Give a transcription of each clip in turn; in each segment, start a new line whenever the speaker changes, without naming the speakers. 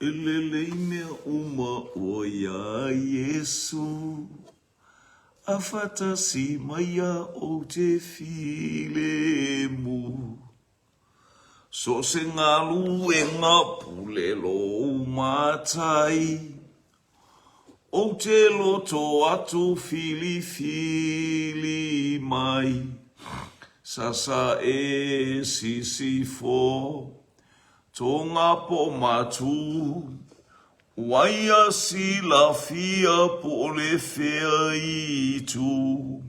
E lelei mea uma ʻoe iā Iesū, A faatasi mai ia ou te filemu. So o se galuega pule lou matai, Ou te loto atu filifili mai, Sasa e sisifo, Tonga po matu, Waia silafia po o le fea itu,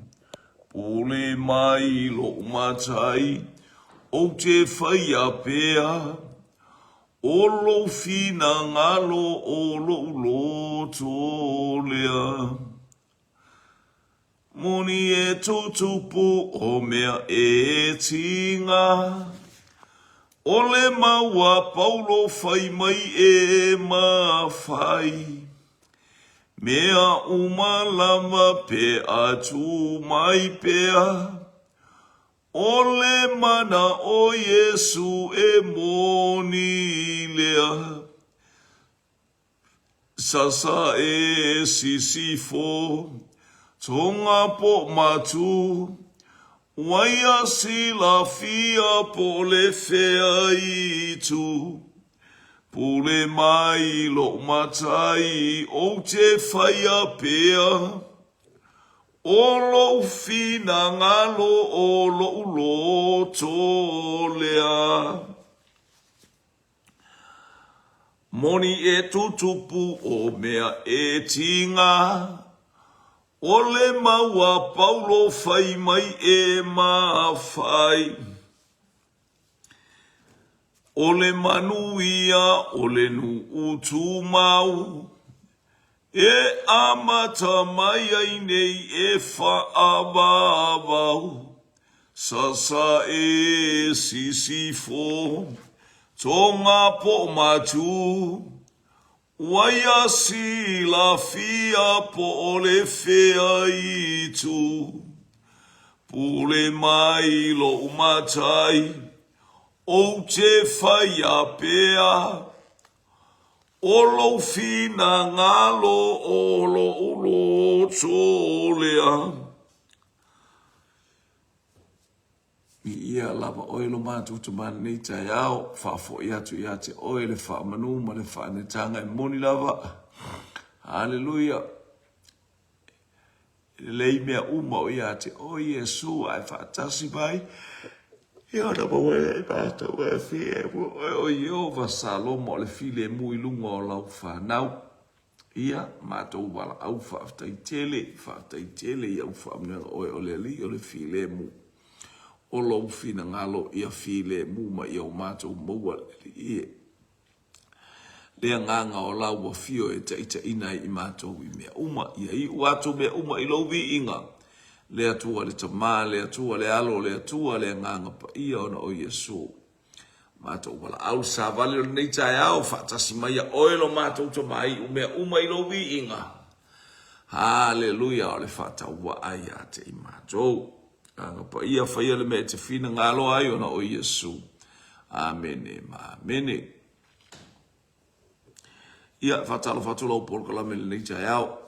Pule mai lou matai, Ou te whaia pea, O lou finagalo o lou loto lea. Moni e tutupu o mea e tinga, O le mau a Paulo fai mai e mafai. Mea uma lava pe a tu mai pea, O le mana o Iesu e moni lea, Sasa e sisifo, Tonga po matu, Waia silafia po le fea itu, Pule mai lou matai ou te whaia pea, O lou finagalo o lou loto lea. Moni e tutupu o mea e tinga, O le mau a Paulo fai mai e mafai. O le manuia o le nuu tumau, E amata mai ai nei e faaavavau, Sasa e sisifo, Tonga po matu, Waia silafia po o le fea itu, Pule mai lou matai, Ou te whaia pea, O lou finagalo o lou loto lea. Viia lava oe lo matou tama lenei taeao, faafoi atu ia te oe le faamanu ma le faanetaga e moni lava. Haleluia. E lelei mea uma o ia te oe Iesu ae faatasi mai. Ia ona maua ai matou e filemu oe o Ieova Salomo o le filemu i luga o lau fanau. Ia, matou valaau faafetai tele, faafetai tele i au faamanuiaga oe o le Alii o le filemu. O lou finagalo ia filemu ma ia o matou maua le Alii e. Le agaga o lau afio e taitaiina ai i matou i mea uma. Ia iu atu mea uma i lou viiga. Le Atua le Tama, le Atua le Alo, le Atua le Agaga Paia ona o Iesu. Matou valaau le savali o lenei taeao, faatasi mai a oe lo matou Tama iu mea uma i lou viiga. Haleluia, o le faatauvaa ia te i matou. Agaga Paia, faia le mea e te finagalo ai ona o Iesu. Amene ma amene. Ia, faatalofa atu lau polokalame i lenei taeao.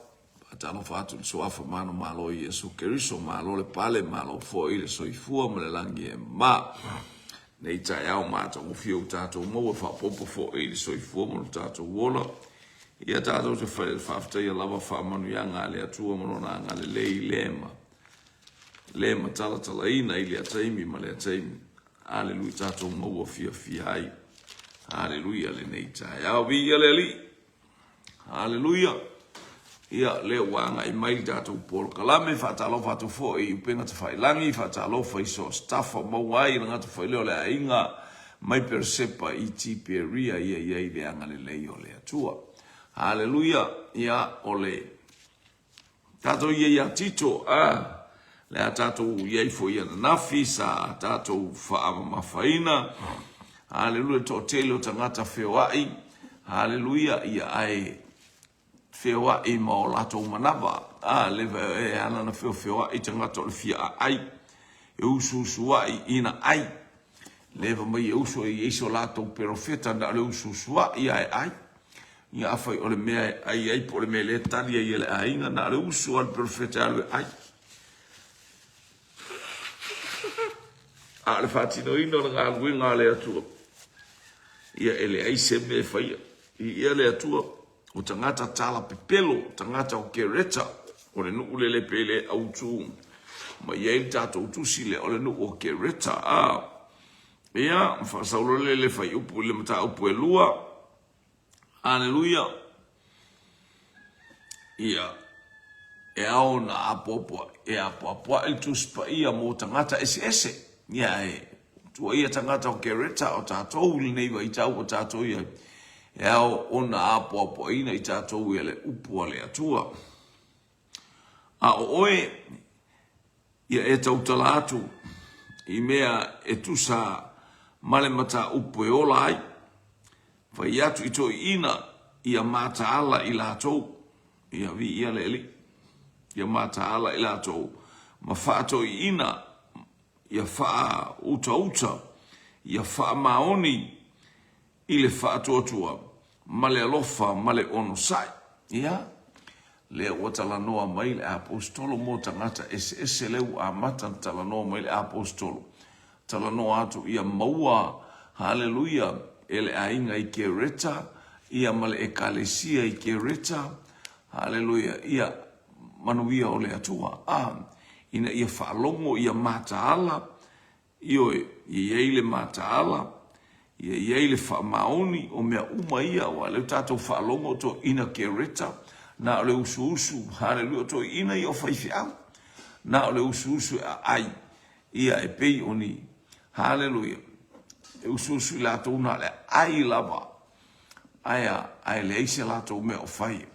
Faatalofa atu i le suafa manumalo o Iesu Keriso, malo le pale, malo foi le soifua ma le lagi e mama. Nei taeao matagofie ua tatou maua, faaopoopo foi i le soifua ma lo tatou ola. Ia tatou te faafetaia lava faamanuiaga a le Atua ma Lona agalelei le ma le matalatalaina i lea taimi ma lea taimi. Aleluia tatou maua fiafia ai. Aleluia lenei taeao. Viia le Alii. Aleluia. Ia, lea ua agai mai le tatou polokalame, faatalofa atu foi i upega tafailagi, faatalofa i so o se tafa o maua ai le gatafaileo o le aiga mai Peresepa i Tiperia, ia i ai le agalelei o le Atua. Aleluia. Ia, o le Tatou i ai ia Tito, a, le a tatou i ai foi ananafi, sa tatou faamamafaina, haleluia, le toatele o tagata feoai, haleluia, ia ae feoai ma o latou manava, a, le e ala na feofeoai tagata o le fia aai, e usuusuai ina ai, leva mai e usu ai i so latou perofeta na o le usuusuai ae ai. Ia afai o le mea e ai ai po o le mea lea e tali ai e le aiga, na o le usu a le perofeta e alu e ai. A o le faatinoina o le galuega a le Atua, ia e leai se mea e faia. Viia le Atua, o tagata tala pepelo, tagata o Kereta, o le nuu lele pele autu mai ai le tatou tusi lea, o le nuu o Kereta. A, ia, faasau loa le fuaiupu i le mataupu e 2. Aleluia. Ia, e ao ona apoapoai, e apoapoai le Tusi Paia mo tagata eseese. Ia, e tuuaia tagata o Kereta o tatou i lenei vaitau ua tatou i ai, e ao ona apoapoaiina i tatou e le upu a le Atua. A o oe, ia e tautala atu i mea e tusa ma le mataupu e ola ai, fai atu i toeaiina ia mataala i latou, ia viia le Alii, ia mataala i latou ma faatoeaiina, ia faautauta, ia faamaoni i le faatuatua ma le alofa ma le onosai. Ia, lea ua talanoa mai le Aposetolo mo tagata eseese lea ua amata ona talanoa mai le Aposetolo. Talanoa atu ia maua, haleluia, e le aiga i Kereta, ia ma le Ekalesia i Kereta, haleluia, ia manuia o le Atua. A, ina ia faalogo ia mataala, Ioe, ia i ai le mataala, ia i ai le faamaoni, o mea uma ia, aua o lea ua tatou faalogo o toeaiina Kereta, na o le usuusu, haleluia, o toeaiina ia o faifeau, na o le usuusu e aai, ia e pei o ni, haleluia, e usuusu i latou na o le aai lava, ae a, ae leai se latou mea o fai.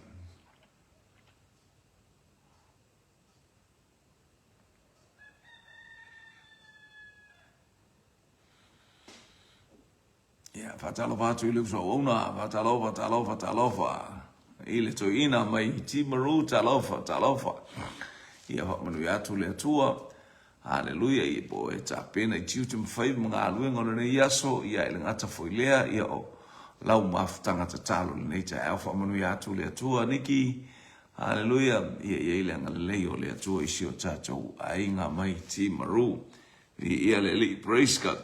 Ia, faatalofa atu i le uso auauna, faatalofa, talofa, talofa i le toeaina mai Timaru, talofa, talofa. Ia faamanuia atu le Atua. Haleluia, ia po e tapena i tiute ma faiva ma galuega o lenei aso, ia e le gata foi lea, ia o lau mafutaga tatalo i lenei taeao. Faamanuia atu le Atua, Niki. Haleluia! Ia i ai le agalelei o le Atua i si o tatou aiga mai Timaru. Viia le Alii. Praise God.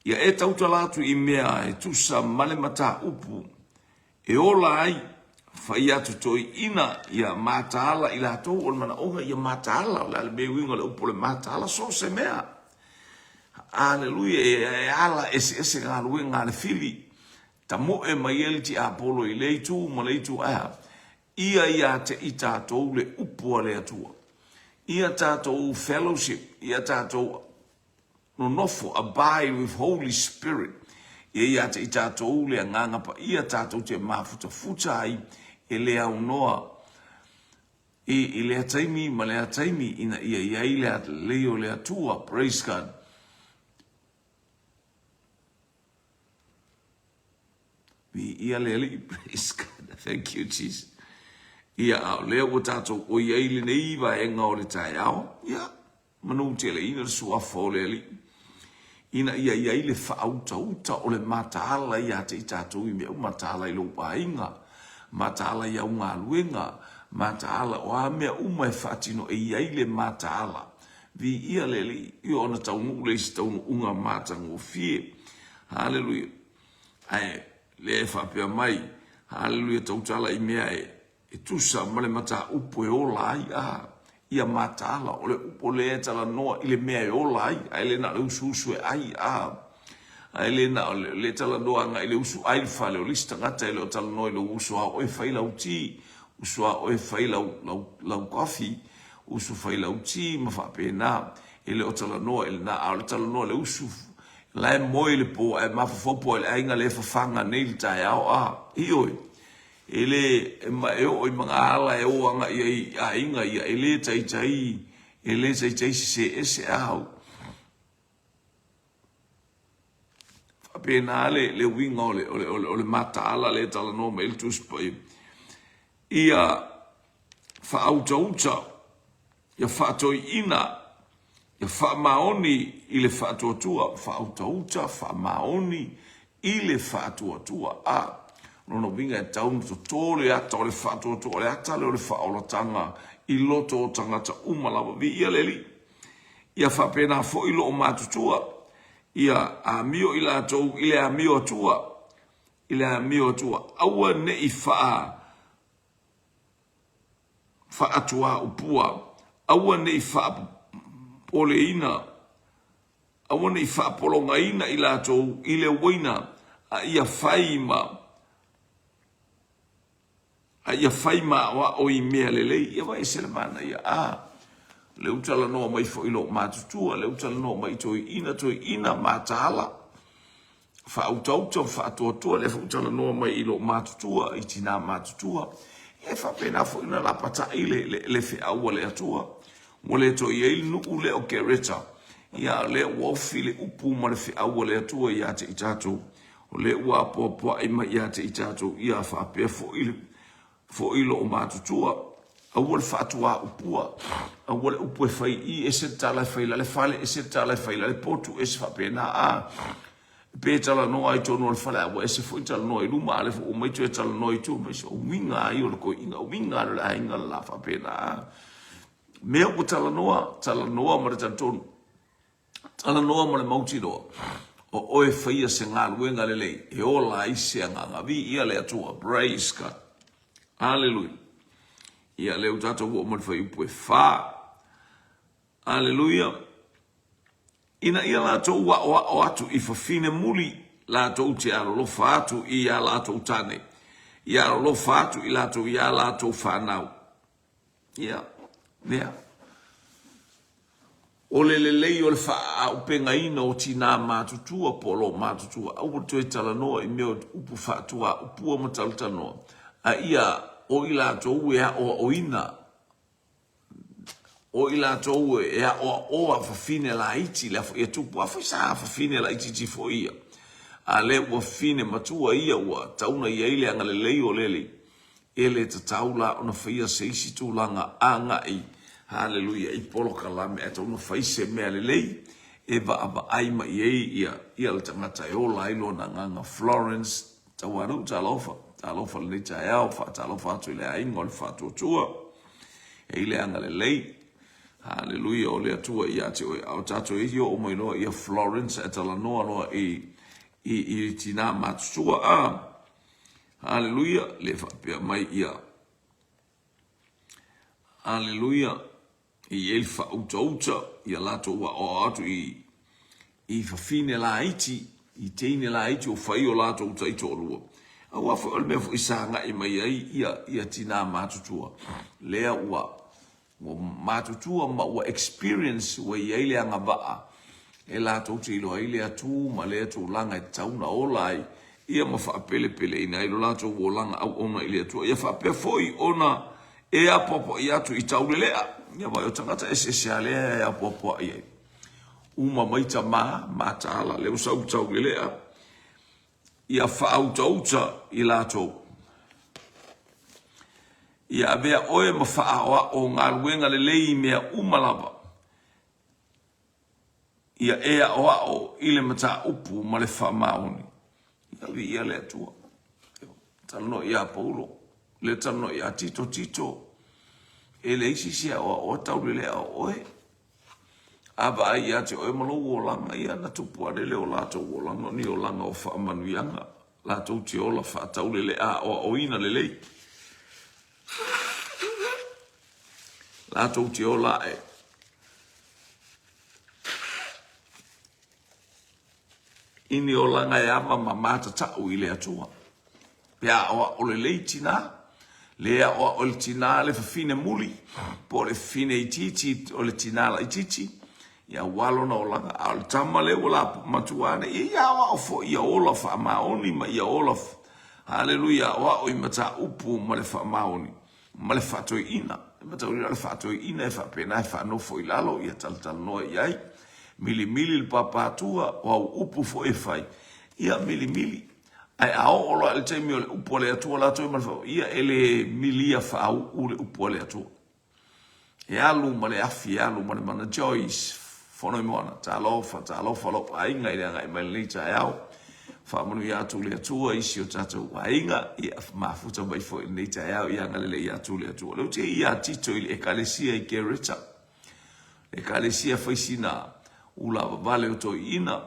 Ia e tautala atu i mea e tusa ma le mataupu e ola ai, fai atu toeaiina ia mataala i latou o le manaoga ia mataala. O le a le mea uiga o le upu o le mataala? So o se mea. Haleluia! E ala eseese galuega a le fili. Tamoe mai ai le tiapolo i lea itu ma le itu ae a? Ia ia te i tatou le upu a le Atua. Ia tatou fellowship, ia tatou nonofo, abide with Holy Spirit. Ia ia te i tatou le Agaga Paia tatou te mafutafuta ai e le aunoa i lea taimi ma lea taimi ina ia i ai le atalelei o le Atua. Praise God. Viia le Alii, praise God, thank you Jesus. Ia, a o lea ua tatou oi ai lenei vaega o le taeao, ia, manu teleina le suafa o le Alii, ina ia i ai le faautauta o le mataala ia te i tatou i mea uma, mataala i lou aiga, mataala i au galuega, mataala o a mea uma e faatino e i ai le mataala. Viia le Alii, ia ona taunuu lea i se taunuuga matagofie. Haleluia. Ae lea e faapea mai, haleluia, tautala i mea e, e tusa ma le mataupu e ola ai, a, ia mataala, o le upu lea e talanoa i le mea e ola ai, ae le na o le usuusu e ai, a, ae le na o le, le talanoa agai i le usu ai i le fale o le isi tagata, e le o talanoa i lou usu a oe fai lau ti, usu a oe fai lau, lau, lau coffee, usu fai lau ti ma faapena, e le o talanoa i lena, a o le talanoa i le usu La e moe i le po ae mafaufau po i le aiga lea e fafaga nei i le taeao a. Ioe. E le, ma e oo i magaala e o agai ai i aiga ia, e le taitai, e le taitai sese ese a au. Faapena le, le uiga o le, o le, o le, o le mataala lea e talanoa mai ai le Tusi Paia. Ia faautauta Ia faatoiina, ia faamaoni i le faatuatua, faautauta, faamaoni i le faatuatua. A. O lona uiga e tatau ona toto le ata o le faatoatoa, o le ata lea o le faaolataga i loto o tagata uma lava. Viia le Alii. Ia faapena foi loo matutua, ia amio i latou i le amio atua, i le amio atua. Aua ne i faa faatuaupua, aua ne i faapopoleina, aua ne i faapologaina i latou i le uaina, a ia fai ma a ia fai ma aoao i mea lelei. Ia vaai ese le manaia. A, lea ua talanoa mai foi i lou matutua, lea ua talanoa mai i toeaiina, toeaiina mataala, faautauta ma faatoatoa, lea foi ua talanoa mai i lou matutua, i tinā matutua. Ia e faapena foi ona lapatai le, le, le feau a le Atua. Ua le toe i ai le nuu lea o Kereta, ia a o lea ua ofi le upu ma le feau a le Atua ia te i tatou. O lea ua apoapoai mai ia te i tatou, ia faapea foi le, foi loo matutua. Aua le faatuaupua, aua le upu e fai i i, ese le tala e fai la le fale, ese le tala e fai la le potu, ese faapena. A, pe talanoa ai tonu o le fale, a ua ese foi talanoa i luma, a lea foi ua omai toe talanoa i tua, mai se uiga lava ia o le toeaina, uiga lava o le aiga le la faapena. A, mea ua talanoa, talanoa ma le talitonu. Talanoa ma le mautinoa, o oe faia se galuega lelei e ola ai se agaga. Viia le Atua. Praise God. Aleluia. Ia, lea ua tatou oo mai le fuaiupu e fa. Aleluia. Ina ia latou aoao atu i fafine muli latou te alolofa atu i a latou tane, ia alolofa atu i latou i a latou fanau. Ia, lea. O le lelei o le faaaupegaina o tinā matutua po o lo matutua, aua le toe talanoa i mea o upu faatuaupua ma talatalanoa, a ia o i latou e aoaoina, o i latou e aoaoa fafine laiti, le a tupu a foi sa fafine laitiiti foi ia, a lea ua fafine matua ia ua tatau ona i ai le agalelei o le Alii. E le tatau la ona faia se isi tulaga agai, haleluia, i polokalame, ae tatau ona fai se mea lelei e vaavaai mai i ai ia, ia le tagata e ola ai lona agaga. Florence Tauanu'u, talofa, talofa i lenei taeao, faatalofa atu i le aiga o le Faatuatua, e i le agalelei, haleluia, o le Atua ia te oe. A o tatou i oo mai loa ia Florence ae talanoa loa i, i, i tinā matutua, a, Haleluia, le faapea mai ia. Haleluia, e i ai le faautauta ia latou aoao atu i i fafine laiti, i teine laiti o fai o latou taitoalua. Aua foi o le mea foi sa agai mai ai ia, ia tinā matutua, lea ua Ua matutua ma ua experience ua i ai le agavaa e latou te iloa ai lea tu ma lea tulaga e tatau ona ola ai, ia ma faapelepeleina ai lo latou olaga auauna i le Atua. Ia faapea foi ona e apoapoai atu i taulelea, ia vaai o tagata eseese lava lea e apoapoai ai. Uma mai tama, mataala, lea ua sau taulelea, ia faautauta i latou. Ia avea oe ma faaoao galuega lelei i mea uma lava. Ia e aoao i le mataupu ma le faamaoni. Ia viia le Atua. Talanoa ia Paulo, le talanoa ia Tito, Tito, e leai se isi e aoaoa taulelea o oe. A vaai ia te oe ma lou olaga, ia na tupu ane le o latou olaga, o ni olaga o faamanuiaga, latou te ola faataulele aoaoina lelei. Latou te ola ae. I ni olaga e ava ma matatau i le Atua. Pe aoao lelei tinā, le aoao i le tinā le fafine muli, po o le fafine itiiti o le tinā laitiiti, ia ua lona olaga. A o le tama lea ua la matua ane, ia ia aoao foi ia ola faamaoni ma ia ola, haleluia, aoao i mataupu ma le faamaoni ma le faatoeaina. E mataulia o le faatoeaina e faapena e faanofo i lalo ia talatalanoa i ai, milimili le papatua, o au upu foi e fai, ia milimili. Ae a oo loa i le taimi o le upu a le Atua latou ma le fai, ia e le milia faauu le upu a le Atua. E alu ma le afi, e alu ma le mana. Joyce Fonoimoana, talofa, talofa lou aiga i le agai mai lenei taeao. Faamanuia atu le Atua i si o tatou aiga, ia mafuta mai foi i lenei taeao, ia agalelei atu le Atua. O lea ou te ia Tito i le ekalesia i Kereta, le ekalesia fai sina ulavavale o toeaiina.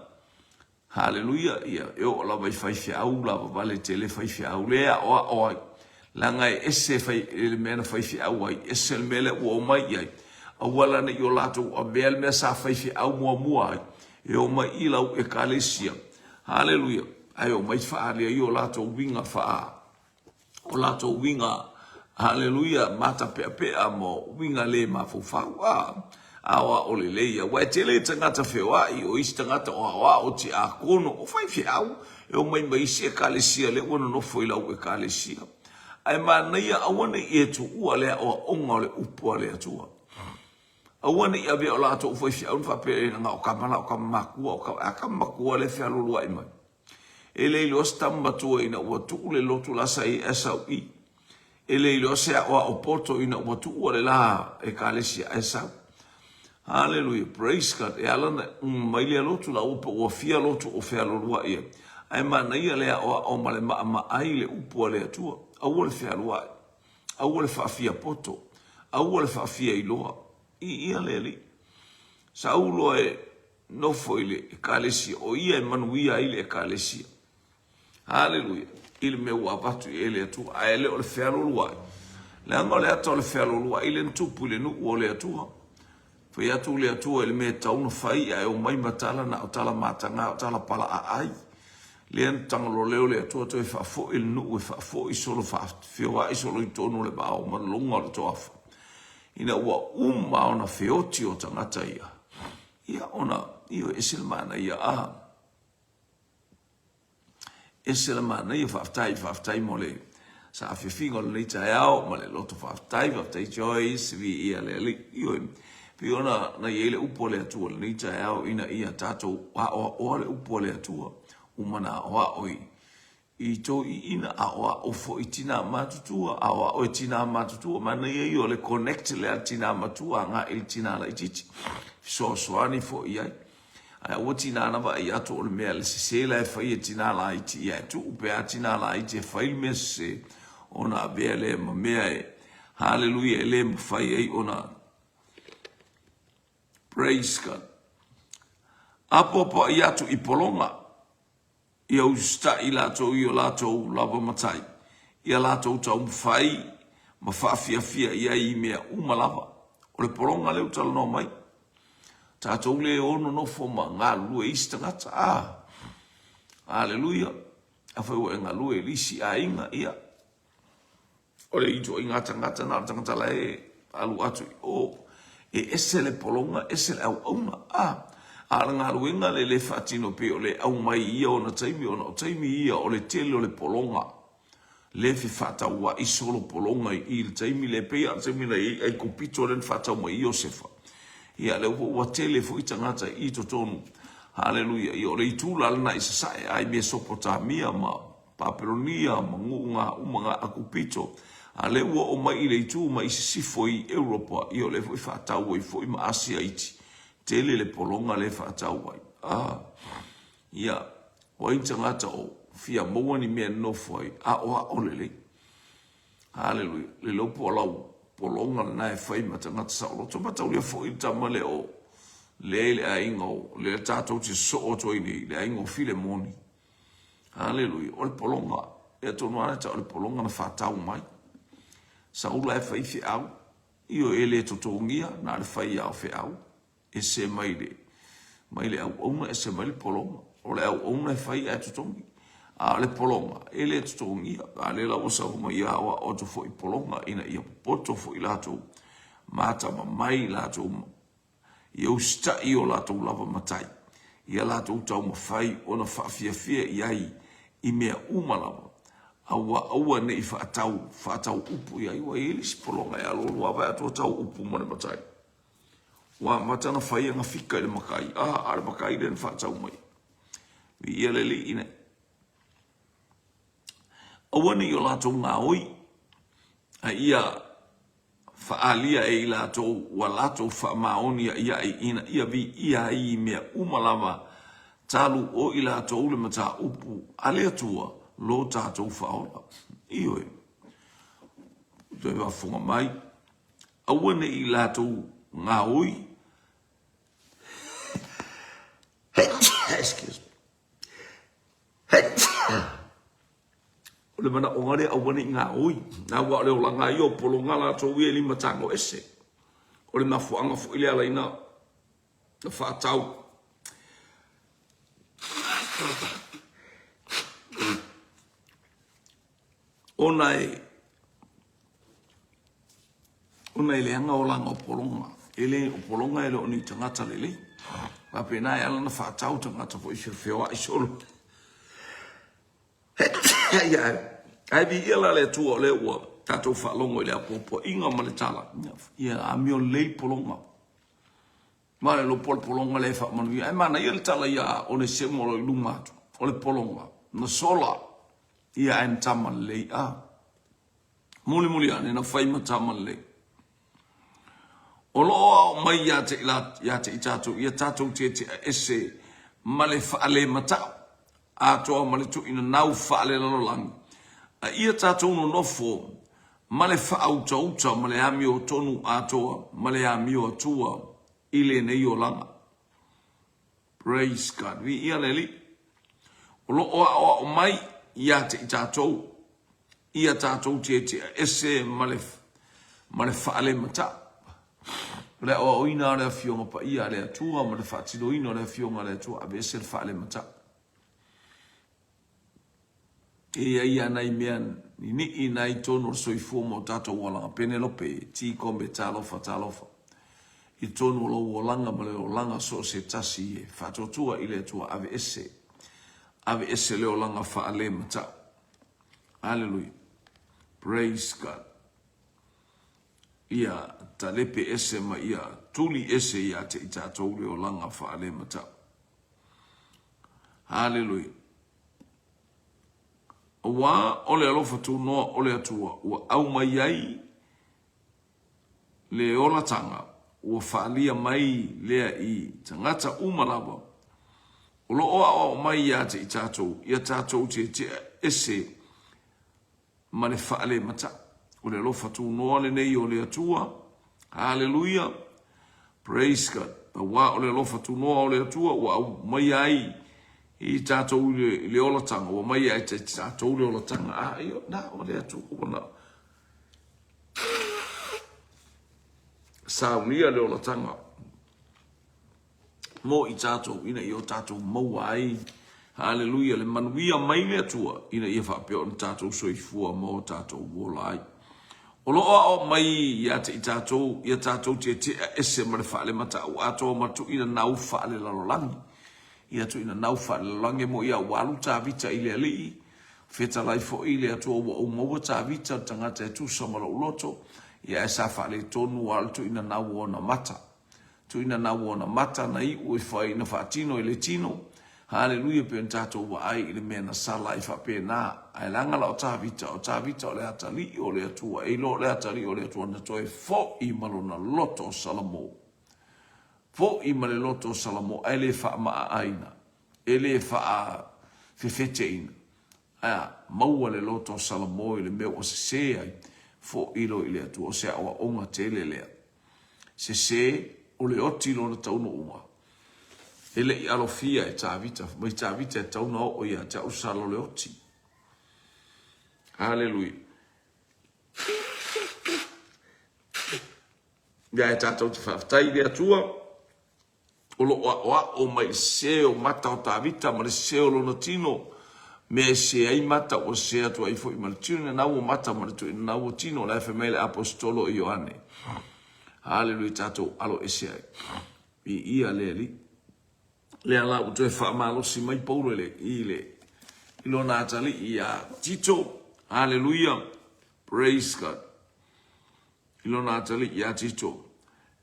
Haleluia, ia e oo lava i faifeau ulavavale tele faifeau lea e aoao ai. Leaga e ese fai, le mea na faifeau ai, ese le mea lea ua omai i ai. Aua la ne i o latou avea le mea sa faifeau muamua ai, e omai i lau ekalesia. Haleluia! Ae omai faaali ai o latou uiga faa, o latou uiga, haleluia, matapeapea ma uiga le mafaufau. A, aoao lelei. Aua e tele tagata feoai, o isi tagata o aoao, tiakono, o faifeau, e omai ma isi ekalesia lea ua nonofo i lau ekalesia. Ae manaia aua ne i e tuua le aoaoga o le upu a le Atua. Aua ne i avea o latou faifeau na faapea e na o tama la o tama matua o tama, a tama matua lea e fealualuai mai. E le iloa se tama matua ina ua tuu le lotu la sa i SOE. E le iloa se aoao poto ina ua tuua le la ekalesia ae sau. Hallelujah, praise God. E ala na uma mai lea lotu la ua pe ua fia lotu o fealualuai ai. Ae manaia le aoao ma le maamaai le upu a le Atua. Aua le fealuai. Aua le faafia poto. Aua le faafia iloa. I ia le Alii. Saulo e nofo i le ekalesia, o ia e manuia ai le ekalesia. Haleluia. I le mea ua avatu i ai le Atua. Ae le o le fealualuai. Leaga o le ata o le fealualuai lea na tupu i le nuu o le Atua. Fai atu le Atua i le mea e tatau ona fai, ae omai ma tala na o tala mataga, o tala palaaai. Lea na tagolo lea o le Atua toe faafoi le nuu e faafoi solo faafeoai solo i totonu o le vao ma luga o le toafa. Ina ua uma ona feoti o tagata ia, ia ona ioe ese le manaia a. Ese le manaia, faafetai, faafetai mo le saafiafiga o lenei taeao ma le loto faafetai, faafetai Joyce, viia le Alii. Ioe, pei ona na i ai le upu a le Atua i lenei taeao ina ia tatou aoaoa le upu a le Atua, uma na aoao i i toeaiina, aoao foi i tinā matutua, aoao e tinā matutua, manaia ia o le connect lea a le tinā matua agai i le tinā laitiiti, fesoasoani foi i ai. Ae aua tinā na vaai atu o le mea le sese la e fai e tinā laiti, ia e tuu pea tinā laiti e fai le mea sese, ona avea lea ma mea e, haleluia, e le mafai ai ona, praise God. Apoapoai atu i pologa, ia usitai latou i o latou lava matai, ia latou taumafai ma faafiafia i ai i mea uma lava. O le pologa lea ua talanoa mai. Tatou le o nonofo ma galulue i isi tagata. Ah, aleluia. Afai ua e galue i le isi aiga, ia, O le ituaiga tagata na o le tagata la e alu atu i o, e ese le pologa, ese le auauna. A, a o le galuega lea le faatino pei o le aumai i ia ona taimi, ona o taimi ia o le tele o le pologa, le fefaataua'i solo pologa i i le taimi lea, pei lava o le taimi na i ai Aikupito lea na faatau mai ai Iosefa. Ia, lea foi ua tele foi tagata i totonu. Haleluia. Ia, o le itu la lena i Sasae, a i Mesopotamia ma Papelonia ma nuu uma ngā Akupito, a lea ua oo mai i le itu mai i sisifo i Europa, ia o lea foi faatau ai foi ma Asia iti. Tele le pologa lea faatau ai. Ah, ia, o ai ni tagata o fia maua ni mea e nofo ai, aoao lelei. Haleluia. Le iloa po o lau pologa lena e fai ma tagata saoloto. Mataulia foi le tama lea o lea i le aiga o lea tatou te sosoo atu ai nei, le aiga o Filemoni. Aleluia. O le pologa. E atonu lava ta o le pologa na faatau mai. Saula e fai feau. Ioe, e le totogia, na o le fai lava o feau. Ese mai le, mai le auauna, ese mai le pologa. O le auauna e fai ae totogi. A o le pologa, e le totogia. A lea la ua sau mai ia aoao atu foi pologa ina ia popoto foi latou, matamamai latou ia usitai i o latou lava matai, ia latou taumafai ona faafiafia i ai i mea uma lava, a ua aua ne i faatau, faatau upu i ai. Ua i ai le isi pologa e alualu lava e atoa tau upu ma le matai. Ua amata ona fai ana fika i le matai, a, a o le matai lea na faatau mai. Viia le Alii ina. Aua ne i o latou gaoi, a ia Faaalia e i latou ua latou faamaoni aʻiaʻi ina ia viia ai i mea uma lava. Talu o i latou le mataupu a le Atua lo tatou faaola. Ioe. Toe faafofoga mai, aua ne i latou gaoi. Excuse me. O le manaoga lea aua ne i gaoi. Aua o le olaga ia o pologa latou ia e limatago ese. O le mafuaaga foi lea ala ai na faatau. Ona e ona e leaga olaga o pologa. E le o pologa e le o ni tagata lelei. Faapena e ala ona faatau tagata foi feofeoai solo. Ia, ae viia la le Atua o lea ua tatou faalogo i le apoapoaiga ma le tala. Ia amio lelei pologa. Ma le lopo le pologa lea e faamanuia. Ae manaia le tala ia Onesemo o lo o i luma atu. O le pologa, na sola ia ae na tama lelei. A mulimuli ane na fai ma tama lelei. O lo o ao mai ia te, ia te i tatou, ia tatou tietia ese ma le faalematau atoa ma le tuuinanau faalelalolagi, a ia tatou nonofo ma le faautauta ma le amiotonu atoa ma le amio atua i lenei olaga. Praise God. Viia le Alii. O lo o aoao mai ia te i tatou, ia tatou tietia ese ma le, ma le faalematau. O le aoaoina o le Afioga Paia a le Atua ma le faatinoina o le Afioga a le Atua, aveese le faalematau. E i ai lava nai mea ninii na i totonu o le soifua ma o tatou olaga. Penelope, T. Kombe, talofa, talofa. I totonu o lou olaga ma le olaga so o se tasi e faatuatua i le Atua, aveese, aveese le olaga faalematau. Hallelujah. Praise God. Ia talepe ese ma ia tuli ese ia te i tatou le olaga faalematau. Haleluia. Aua o le alofa tunoa o le Atua ua aumai ai le olataga ua faalia mai lea i tagata uma lava o lo o aoao mai ia te i tatou, ia tatou tietie ese ma le faalematau. O le alofa tunoa lenei o le Atua. Haleluia! Praise God! Aua o le alofa tunoa o le Atua ua aumaia ai i tatou i le olataga, ua aumaia ai i tatou le olataga. A, io, na o le Atua ua na saunia le olataga. Mo i tatou, ina ia o tatou maua ai, haleluia, le manuia mai le Atua, ina ia faapea ona tatou soifua ma o tatou ola ai. O lo o aoao mai ia te i tatou, ia tatou tietie ese ma le faalematau atoa ma tuuina nau faalelalolagi. Ia tuuina nau faalelalolagi mo ia ua alu Tavita i le Alii, fetalai foi i le Atua ua ou maua Tavita, le tagata e tusa ma lou loto, ia ae sa faaletonu lava le tuuina nau o ona mata. Tuuina nau ona mata na iu e fai na faatino i le tino. Haleluia pei ona tatou vaai i le mea na sala ai faapena. Ae leaga la o Tavita, o Tavita o le atalii o le Atua, e iloa o le atalii o le Atua na toe foi ma lona loto o Salamo. Foi ma le loto o Salamo ae le faamaaaina, e le faafefeteina. Ae a maua le loto o Salamo i le mea ua sese ai, foi loa i le Atua. O se aoaoga tele lea. Sese, o le oti lona taunuuga. E le i alofia e Tavita, fai mai Tavita e tatau ona oo ia te au sala o le oti. Haleluia. Ia e tatou te faafetai i le Atua. O lo o aʻoaʻo mai i le sese o mata o Tavita ma le sese o lona tino, mea e sese ai mata ua sese atu ai foi ma le tino, nanau o mata ma le tuuinanau o tino, o la e fai mai le Aposetolo o Ioane. Haleluia, tatou alo ese ai. Viia le Alii. Lea la ua toe faamalosi mai Paulo i le, i le, i lona atalii iā Tito. Haleluia. Praise God. I lona atalii iā Tito,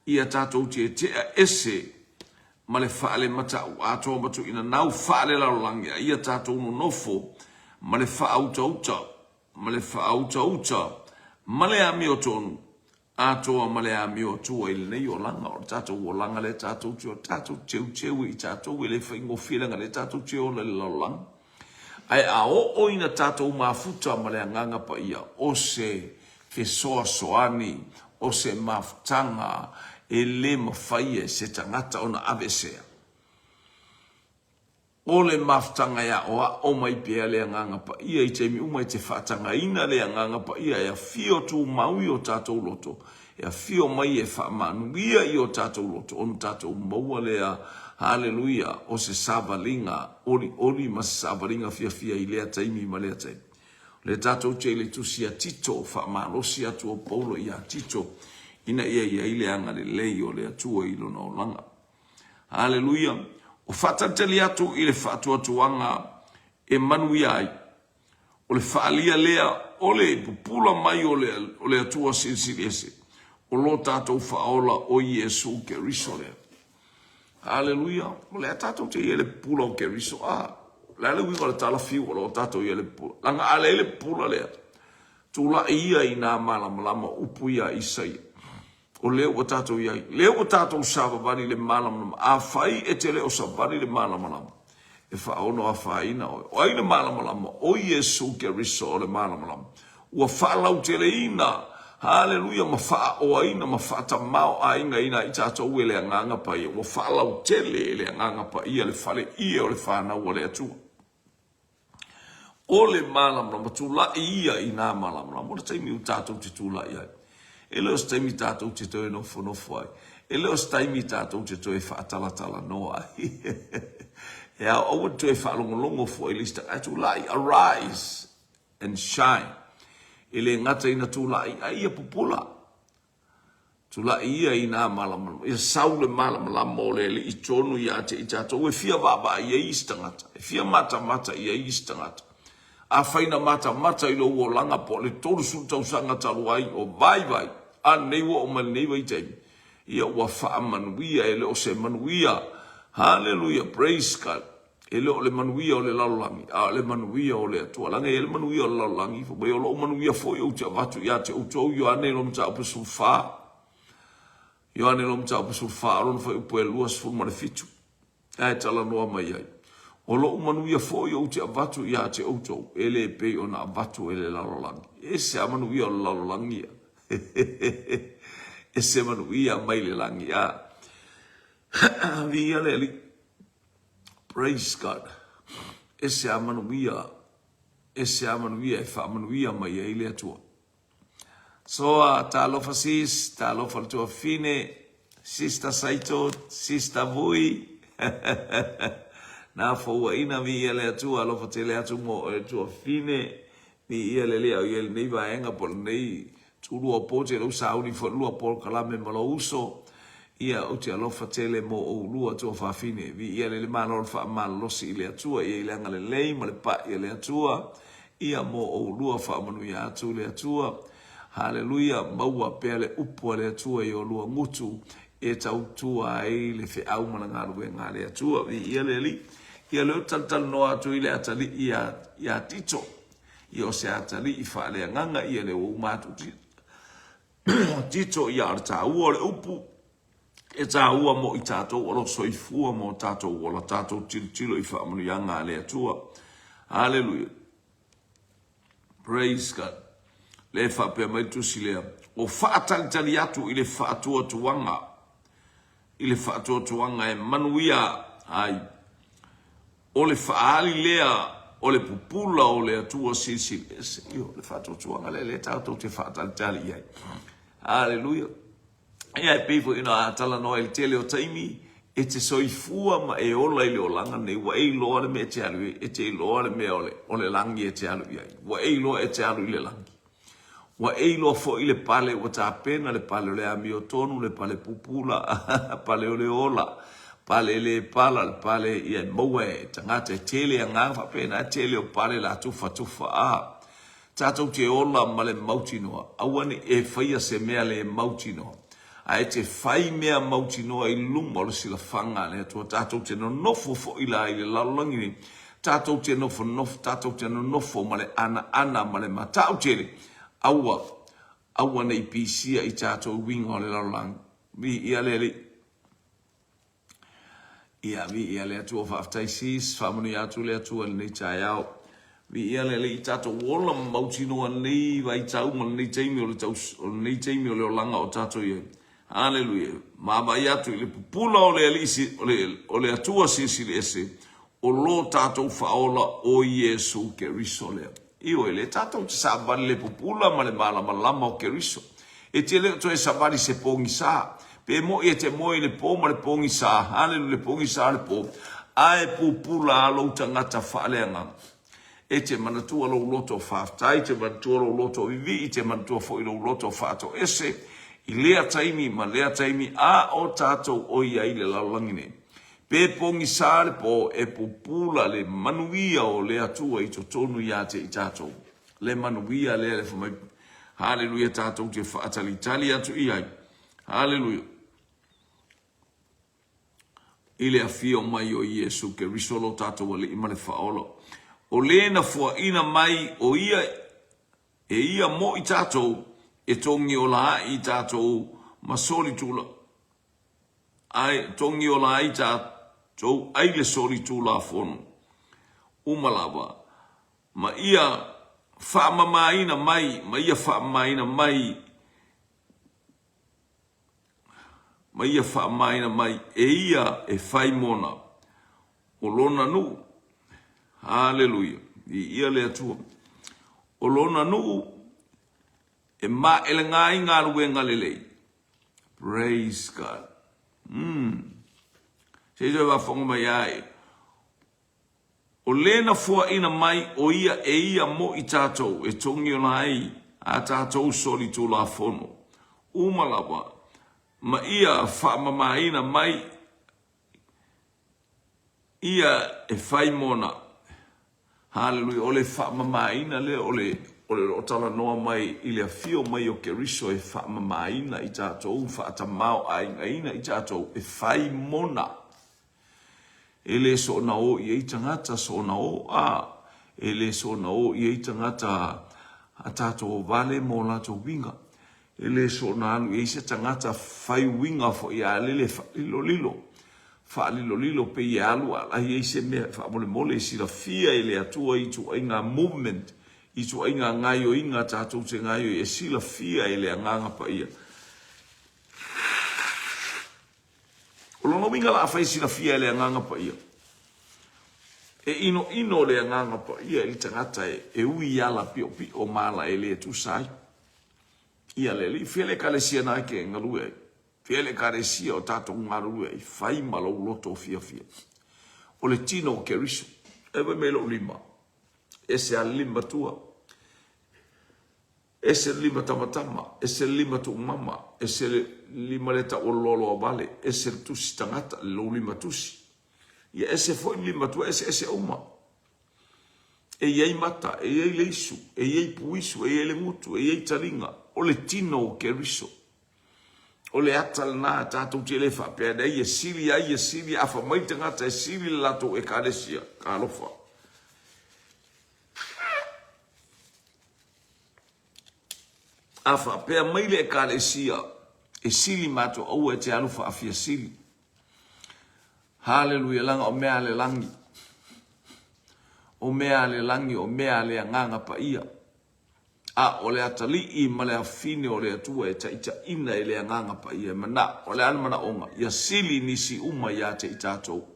ia tatou tietea ese ma le faalematau atoa ma tuuinanau faalelalolagi, a ia tatou nonofo ma le faautauta, ma le faautauta ma le amiotonu. Atoa ma le amio atua i lenei olaga, o le tatou olaga lea tatou te ola, tatou teuteu i tatou e le faigofie leaga lea tatou te ola i le lalolagi. Ae a oo ina tatou mafuta ma le Agaga Paia, o se fesoasoani, o se mafutaga e le mafai e se tagata ona aveesea. O le mafutaga e aoao mai pea le Agaga Paia i taimi uma e te faatagaina le Agaga Paia e afio tumau i o tatou loto, e afio mai e faamanuia i o tatou loto ona tatou maua lea, haleluia, o se savaliga olioli ma se savaliga fiafia i lea taimi ma lea taimi. O lea tatou te i le tusi a Tito, faamalosi atu o Paulo ia Tito ina ia i ai le agalelei o le Atua i lona olaga. Aleluia! O faatalitali atu i le faatuatuaga e manuia ai. O le faaalia lea o le pupula mai o le, o le Atua Silisili Ese, o lo tatou Faaola o Iesu Keriso lea. Aleluia! O lea tatou te i ai le pupula o Keriso. A, o le a le uiga o le tala fiu o lo o tatou i ai le pupula? Leaga a leai le pupula lea, tulai ia i nā malamalama o upu ia a Isaia. O lea ua tatou i ai, lea ua tatou savavali i le malamalama. Afai e te le o savali i le malamalama, e faaono afaina oe. O ai le malamalama? O Iesu Keriso o le malamalama. Ua faalauteleina, haleluia, ma faaoaina ma faatamaoaigaina i tatou e le Agaga Paia. Ua faalautele e le Agaga Paia le faleie o le fanau a le Atua. O le malamalama, tulai ia i nā malamalama. O le taimi ua tatou te tulai ai. E le o se taimi tatou te toe nofonofo ai. E le o se taimi tatou te toe faatalatalanoa ai. E ao aua le toe faalogologo fua i le isi tagata. Ae tulai, arise and shine. E le gata ina tulai, a ia pupula. Tulai ia i nā malamalama, ia sau le malamalama o le Alii tonu ia te i tatou e fia vaavaai i ai isi tagata, e fia matamata i ai isi tagata. Afai na matamata i lou olaga po o le 30 tausaga talu ai o vaivai, a lenei ua oo mai lenei vaitaimi, ia ua faamanuia, e le o se manuia. Haleluia, praise God. E le o le manuia o le lalolagi, a o le manuia o le Atua. Leaga e i ai le manuia o le lalolagi, fai mai, o lou manuia foi ou te avatu ia te outou, Ioane lona mataupu 14. Ioane lona mataupu 14, o lona fuaiupu e 27. Ae talanoa mai ai. O lou manuia foi ou te avatu ia te outou, e le pei ona avatu e le lalolagi. E ese a manuia o le lalolagi ia. Ese manuia mai le lagi. A. Viia le Alii. Praise God. Ese a manuia, ese a manuia e faamanuia mai ai le Atua. So, talofa sis, talofa le tuafine, Sister Saito, Sister Vui. Nā fouaina viia le Atua, alofa tele atu mo oe le tuafine, viia le Alii a o i ai lenei vaega po o lenei Tulua po te lou sauni falua polokalame ma lou uso, ia ou te alofa tele mo oulua tuafafine. Viia le le Malo le faamalolosi i le Atua, ia i le agalelei ma le pa'i a le Atua, ia mo oulua faamanuia atu le Atua. Haleluia, maua pea le upu a le Atua i olua gutu e tautua ai le feau ma le galuega a le Atua. Viia le Alii. Ia lea ou te talatalanoa atu i le atalii ia Tito. Ia o se atalii faaleagaga ia le ua uma atu Tito ia o le taua o le upu e taua mo i tatou o lo soifua mo tatou ola tatou tilotilo i faamanuiaga a le Atua. Haleluia. Praise God. Le faapea mai le tusi lea, o faatalitali atu i le faatuatuaga i le faatuatuaga e manuia ai. O le faaali lea o le pupula o le Atua Silisili Ese. Io, le faatuatuaga lea lea tatou te faatalitali i ai. Aleluia. Ia, e pei foi ona talanoa i le tele o taimi, e te soifua ma e ola i le olaga nei, ua e iloa le mea e te alu i ai, e te iloa le mea o le, o le lagi e te alu i ai. Ua e iloa e te alu i le lagi. Ua e iloa foi le pale ua tapena, le pale o le amiotonu, le pale pupula, pale o le ola, pale le pala, le pale ia e maua e tagata e tele agaga faapena, e tele o pale la tufatufa a. Tatou te ola ma le mautinoa, aua ne i e faia se mea le mautinoa, ae e te fai mea mautinoa i luma o le silafaga a le Atua. Tatou te nonofo foi la i le lalolagi nei, Tatou te nofonofo, tatou te nonofo ma le anaana ma le matau tele. Aua, Aua ne i pisia i tatou uiga o le lalolagi. Viia le Alii. Ia, viia le Atua. Faafetai sis. Faamanuia atu le Atua i lenei taeao. Viia le Alii i tatou ola ma mautinoa i lenei vaitau ma lenei taimi o le taus, o lenei taimi o le olaga o tatou i ai. Aleluia. Vaavaai atu i le pupula o le Alii, o le, o le Atua Silisili Ese, o lo tatou Faaola o Iesu Keriso lea. Ioe, lea tatou te savali le pupula ma le malamalama o Keriso. E te le o toe savali se pogisa. Pe moi e te moe i le po ma le pogisa, haleluia, le pogisa o le po, ae pupula a lou tagata faaleagaga. E te manatua lou loto faafetai, te manatua lou loto vivii, te manatua foi lou loto faatoese i lea taimi ma lea taimi a o tatou oi ai i le lalolagi nei. Pe pogisa le po e pupula le manuia o le Atua i totonu ia te i tatou. Le manuia lea le fai mai, Haleluia, tatou te faatalitali atu i ai. Haleluia. I le afio mai o Iesu Keriso lo tatou Alii ma le Faaola. O le na fuaina mai o ia e ia mo i tatou e togi ola ai i tatou ma soli tula Ae togi ola ai tatou ai le solitulafono uma lava, ma ia faamamaina mai, ma ia faamamaina mai, ma ia faamamaina mai e ia e fai mona o lona nuu. Haleluia! Viia le Atua. O lona nuu e maelega ai galuega lelei. Praise God. Se i toe faafofoga mai ai. O le na fuaina mai o ia e ia mo i tatou e togiola ai a tatou solitulafono uma lava ma ia faamamaina mai Ia e fai mona. Haleluia. O le faamamaina lea o le o le o talanoa mai i le afio mai o Keriso e faamamaina i tatou, faatamao-aigaina i tatou, e fai mona. E le soona o i ai tagata, soona o, a, e le soona o i ai tagata a tatou vale mo latou uiga. E le soona alu i ai se tagata fai uiga foi a lele faalilolilo, faalilolilo pei e alu a i ai se mea faamolemole e silafia e le Atua i ituaiga movement, ituaiga gaioiga tatou te gaioi e silafia e le Agaga Paia. O lona uiga la afai e silafia e le Agaga Paia, e inoino le Agaga Paia i le tagata e ui i ala piopio ma ala e le tusa ai. Ia le alii, fea le ekalesia na e ke galue ai? Fea le ekalesia o tatou galulue ai? Fai ma lou loto fiafia. O le tino o Keriso. E fai mai lou lima, ese a le lima tua, ese le lima tamatama, ese le lima tuumama, ese le lima le taualoloa vale, ese le tusi tagata, le lou lima tusi. Ia ese foi le lima tua, ese ese uma. E i ai mata, e i ai le isu, e i ai puisu, e i ai le gutu, e i ai taliga. O le tino o Keriso. O le ata lena tatou te le faapea nei e sili ai, e sili, a fai mai le tagata e sili le latou ekalesia. Talofa. A faapea mai le ekalesia e sili matou aua e te alu faafiasili. Haleluia, leaga o mea a le lagi. O mea a le lagi, o mea a le Agaga Paia. A o le atalii ma le afine o le Atua e taitaiina e le Agaga Paia e manao. O le a le manaoga? Ia sili nisi uma ia te i tatou.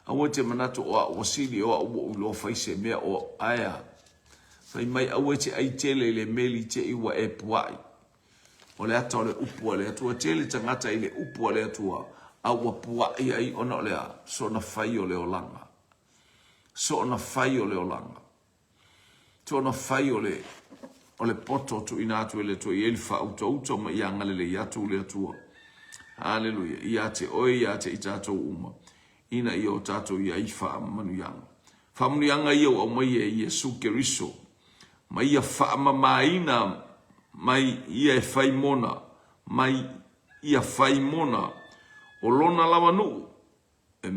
Aua e te manatu o au ua sili, o au ua ou iloa fai se mea, o ae a? Fai mai aua e te ai tele i le meli te i ua e puai. O le ata o le upu a le Atua. Tele tagata i le upu a le Atua, a ua puaʻi ai ona o le a? Soona fai o le olaga. Soona fai o le olaga. Soona fai o le o le poto tuuina atu e le Atua i ai le faautauta ma ia agalelei atu le Atua. Haleluia. Ia te oe, ia te i tatou uma, ina ia o tatou i ai faamanuiaga. Faamanuiaga ia ua aumai e Iesu Keriso ma ia faamamaina mai ia e fai mona, mai ia fai mona o lona lava nuu e,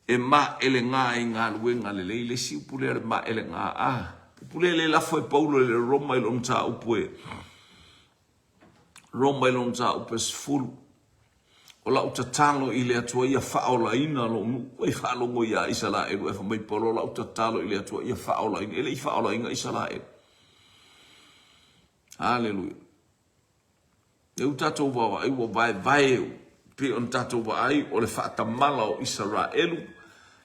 e maʻelegā i galuega lelei. Le isi upu lea o le maʻelegā, a. Upu lea le lafo e Paulo i le Roma i lona mataupu e Roma i lona mataupu e 10. O lau tatalo i le Atua ia faaolaina lou nuu. Ua e faalogo ia Isaraelu e fai mai Paulo, o lau tatalo i le Atua ia faaolaina. E le i faaolaina Isaraelu. Haleluia. Lea ua tatou vaavaai ua vaevae pei ona tatou vaai o le faatamala o Isaraelu,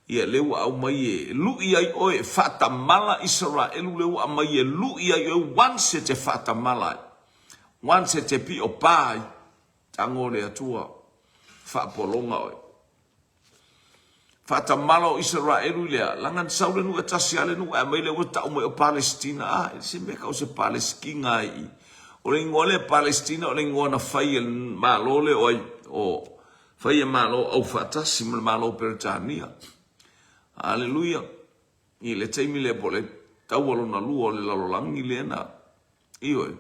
ia lea ua aumai e lui ai oe, faatamala Isaraelu lea ua aumai e lui ai oe once e te faatamala ai, once e te pio pa ai, tago le Atua faapologa oe. Faatamala o Isaraelu i lea, laga na sau le nuu e tasi a le nuu ae aumai lea ua tau mai o Palesitina. A, e se mea kau se Palesitina ai i. O le igoa lea Palesitina o le igoa na fai e le Malo lea o ai, o fai e Malo Aufaatasi ma le Malo o Peretania. Aleluia. I le taimi lea po o le taua lona lua o le lalolagi lea na, ioe,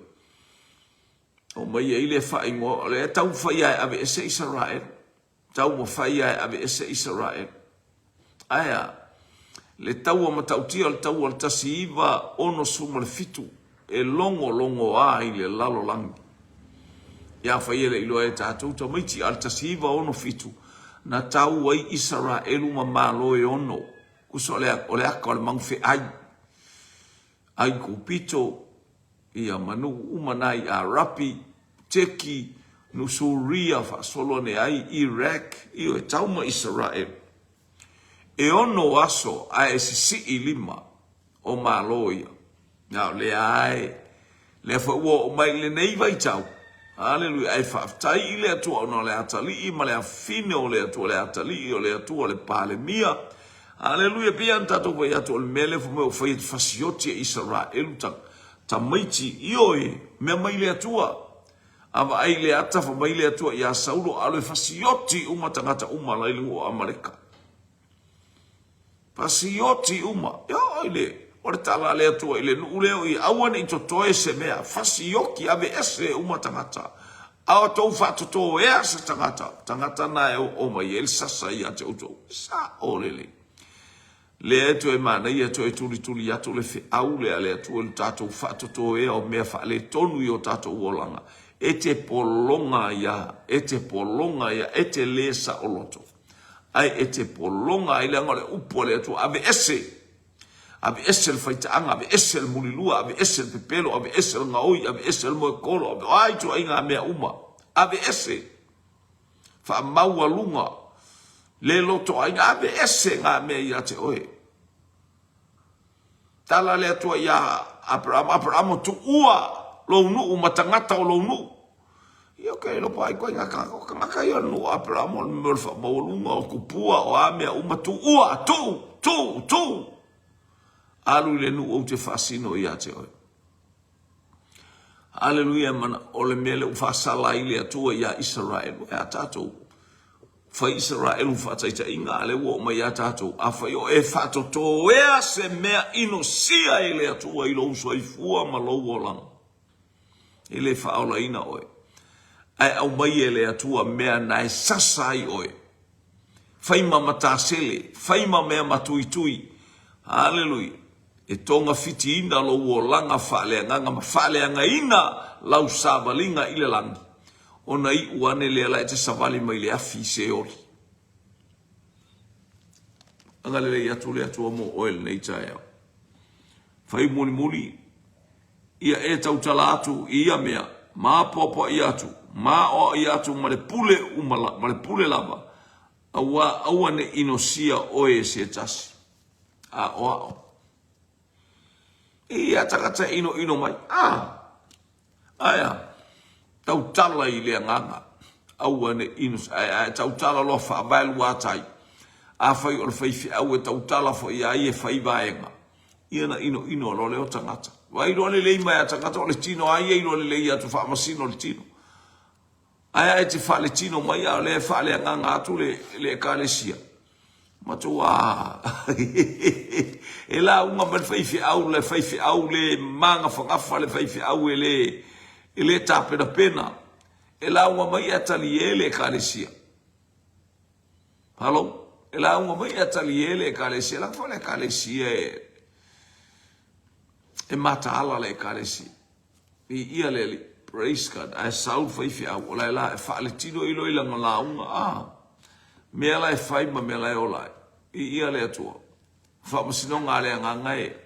aumai ai le faaigoa, o lea e taumafai lava e aveese Isaraelu. Taumafai lava e aveese Isaraelu. Ae a? Le taua matautia o le taua o le 1967 e logologoa i le lalolagi. Ia afai e le iloa e tatou tamaiti, a o le 1967 na tau ai Isaraelu ma Malo e ono. Tusa o le, o le aka o le magufeai. Aikupito, ia ma nuu uma na i Arapi, Teki, nu Suria faasolo ane ai, Iraq, ioe, tau ma Isaraelu. E ono aso ae sisii lima o Malo ia. Na o lea ae, lea foi ua oo mai i lenei vaitau. Aleluia, ae faafetai i le Atua ona o le atalii ma le afine o le Atua, le atalii o le Atua, le Palemia. Aleluia, pei lava ona tatou fai atu, o le mea lea fai mai ua fai e te fasioti e Isaraelu ta, tamaiti, ioe, mea mai le Atua. A vaai i le ata, fai mai le Atua ia Saulo, alu e fasioti uma tagata uma la i le nuu o Amaleka. Fasioti uma. E oo i le, o le tala a le Atua i le nuu lea o ia, aua ne i totoe se mea, fasioki, aveese uma tagata. A o tou faatotoea se tagata, tagata na e oo mai ai le sasa ia te outou. Sao lelei. Lea e toe manaia toe tulituli atu le feau lea a le Atua i le tatou faatotoea o mea faaletonu i o tatou olaga. E te pologa ai a, e te pologa ai a, e te le saoloto. Ae e te pologa ai leaga o le upu a le Atua, aveese, aveese le faitaaga, aveese le mulilua, aveese le pepelo, aveese le gaoi, aveese le moekolo, ave, o a ituaiga mea uma, aveese, faamaualuga, le lotoaiga, aveese ngā mea ia te oe. Tala le Atua iā Aperama, Aperama, tuua lou nuu ma tagata o lou nuu. Ia ke lo pai koe ngā kangaka, o kangaka ia o le nuu o Aperama, o le mea o le whaamaualuga, o kupua, o a mea uma, tuua, tuu, tuu, tuu. Alu i le nuu ou te faasino ia te oe. Aleluia, mana, o le mea lea ua faasala ai le Atua iā Isaraelu, e a tātou? Fai Isaraelu faataitaiga, a lea ua oo mai ia tātou, afai o e faatotoea se mea inosia e le Atua i lou soifua ma lou olaga, e le faaolaina oe, ae aumai e le Atua mea na e sasa ai oe. Fai ma matasele, fai ma mea matuitui. Aleluia. E togafitiina lou olaga faaleagaga ma faaleagaina lau savaliga i le lagi, ona iu ane lea la e te savali mai le afi i Seoli. Agalelei atu le Atua mo oe lenei taeao. Fai mulimuli, ia e tautala atu i ia mea, ma apoapoai atu, ma aoaoia atu ma le pule uma, ma le pule lava, auā aua ne i inosia oe e se tasi. Aoao. I ia tagata e inoino mai. Ah! Aia, tautala i le agaga. Aua ne i ino, ae, ae tautala loa faavae luatai. Afai o le faifeau e tautala foi ia ia e fai vaega. Ia na inoino loa lea o tagata. Vai loa lelei mai a tagata o le tino a ia iloa lelei atu faamasino le tino. Ae a e te faaletino mai a o lea e faaleagaga atu le, le ekalesia. Matua e lauga mai le faifeau, le faifeau le magafagafa, le faifeau e le, e le tapenapena. E lauga mai e atalie le ekalesia. Halo? E lauga mai e atalie le ekalesia. Laga foi le ekalesia e... E mataala le Ekalesia. Viia le Alii. Praise God. Ae sau le faifeau, o la e la e faaletino ai loa i lana lauga, a mea la e fai ma mea la e ola ai. Viia le Atua. Faamasinoga a le Agaga e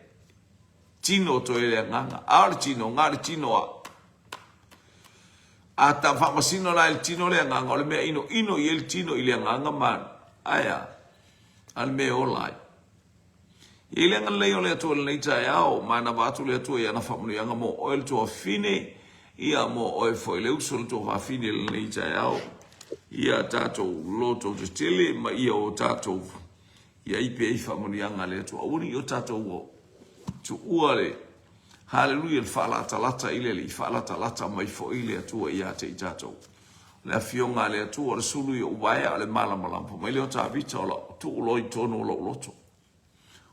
tino toe le Agaga. A o le tino, na o le tino a. A ta faamasino la i le tino le Agaga, o le mea inoino i ai le tino i le Agaga ma ae a? A le mea e ola ai. I le agalelei o le Atua i lenei taeao, manava atu le Atua i ana faamanuiaga mo oe le tuafafine, ia mo oe foi le uso le tuafafine i lenei taeao. Ia tatou loto tetele ma ia o tatou i ai pea i faamanuiaga a le Atua. Aua ne i o tatou tuua le Haleluia le faalatalata i le Alii, faalatalata mai foi le Atua ia te i tatou. O le afioga a le Atua, o le sulu i ou vaea, o le malamalama. Fai mai lea o Tavita, o lau tuu loa i totonu o lou loto.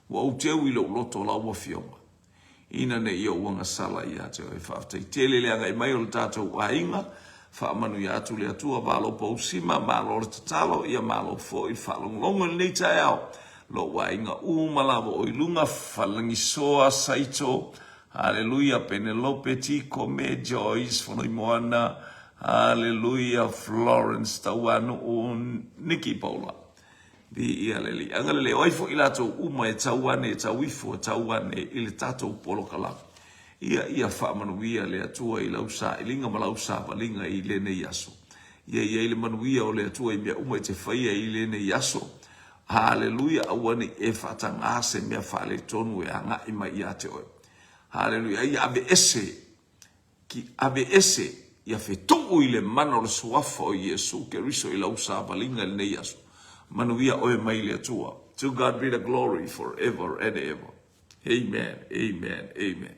Ua ou teu i lou loto lau afioga, ina ne i ou agasala ia te oe. Faafetai tele le agai mai o le tatou aiga. Faamanuia atu le Atua, malo pausima, malo le tatalo, ia malo foi le faalogologo i lenei taeao. Lou aiga uma lava o i luga, Falegisoa, Saito, Haleluia, Penelope, Tiko, me Joyce, Fonoimoana, Haleluia, Florence, Tauanuu, Nikki Paula. Viia le Alii. Agalelei, o ai foi latou uma e tau ane, e tau ifo, e tau ane i le tatou polokalame. Ia, ia faamanuia le Atua i lau sailiga ma lau savaliga i lenei aso. Ia i ai le manuia o le Atua i mea uma e te faia i lenei aso. Haleluia, aua ne i e faatagā se mea faaletonu e agai mai ia te oe. Haleluia, ia aveese, ki aveese, ia fetuu i le mana o le Suafa o Iesu Keriso i lau savaliga i lenei aso. Manuia oe mai le Atua. To God be the glory forever and ever. Amen, amen, amen.